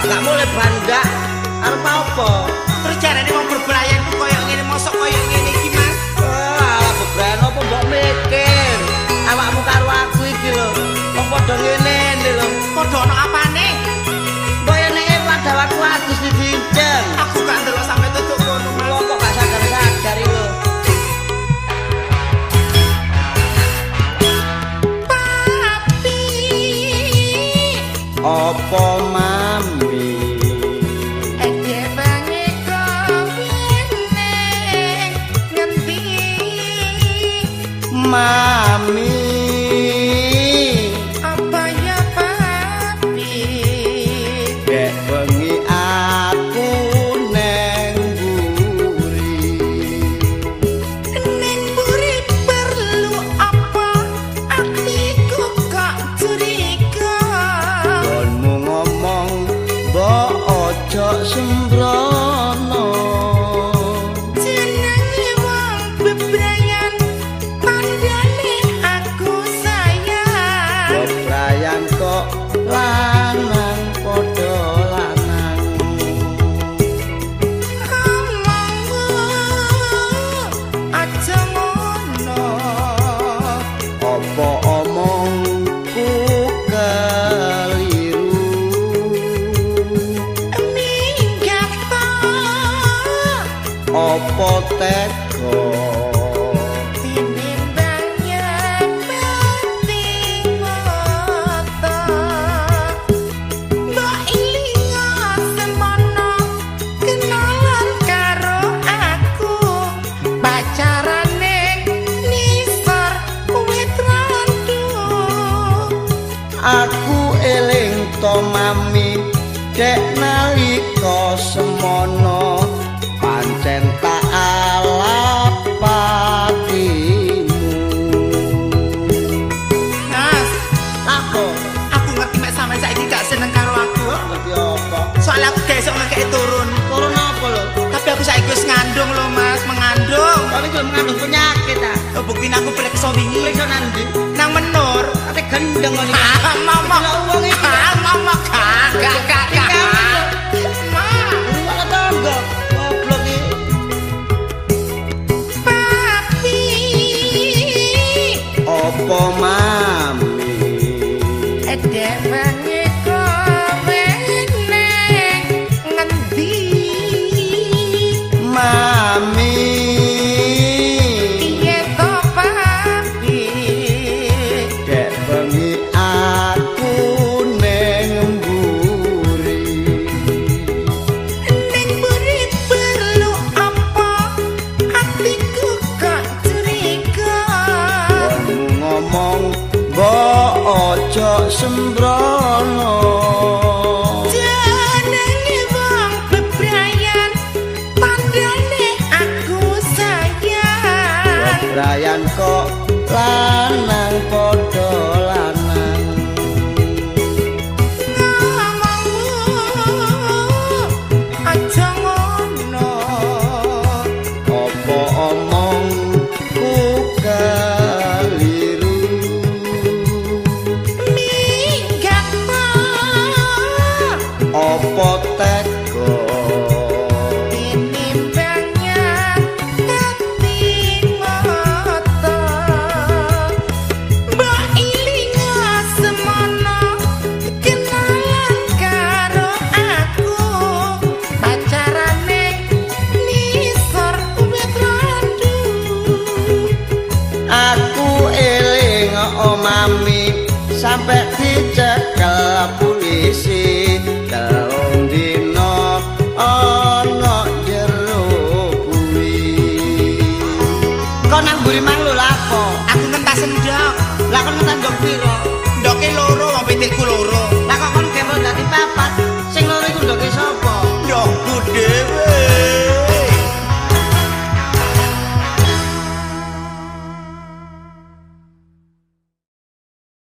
Gak mulai bandak. Arep apa? Terus jarane wong bebrayan ku koyo ngene, mosok koyo ngene iki, Mas. Wah, bebrayan apa mbok mikir? Awakmu karo aku iki lho. Wong padha ngene lho. Padha ana apane? Mbok nek pada waktu adus diinceng. Aku gak ndelok sampe tutuk kono, Mas. Lho kok gak sadar-sadar iki lho. Papi. Apa mami? Ejebange kowe neng ngendi? Mami. Apa ya papi? Dek bengi aku neng mburi. Neng mburi perlu apa? Atiku kok curiga. Gonmu ngomong mbok ojo sembrono. Jenenge wong bebrayan, tandane aku sayang. Bebrayan kok lanang padha lanang. Omongmu aja ngono. Apa omongku keliru? Minggat ta. Apa tega? Tinimbang nyepeti mata. Mbok ilinga semono kenalan karo aku. Pacarane nisor wit randu. Aku eling to mami, dek nalika semono pancen tak alapatimu. Mas, Apa? aku ngerti mek sampean saiki gak seneng karo aku. Ngerti apa? Soalnya aku gak iso ngekeki turun. Turun apa lho? Tapi aku saiki wis ngandung lho, Mas, mengandung. Kok iki mengandung penyakit ta? Oh, buktine aku periksa wingi Periksa nang ndi? nang Menur. Ate gendeng ngene iki. Ah, mama. Delok wong iki. Ah, mama gak gak gak gak. Ma. Ora tangga. Goblok iki. Papi. Apa mami? Edewange kowe neng ngendi? Mami. Piye to papi? Dek bengi aku neng mburi. Neng mburi perlu apa? Atiku kok curiga. Gonmu ngomong mbok ojo sembrono. Jenenge wong bebrayan, tandane aku sayang. Bebrayan kok lanang padha lanang. Ngomongmu aja ngono. Apa omongku keliru? Minggat ta. Apa tega? Tinimbang nyepeti mata. Mbok ilinga semono kenalan karo aku. Pacarane nisor wit randu. Aku eling o mami sampe dicekel polisi. Telung dina ana jero bui. Kon nang mburi mang lho lapo? Aku ngentas endok. Lah kon ngentas ndok piro? Ndoke loro wong pitikku loro.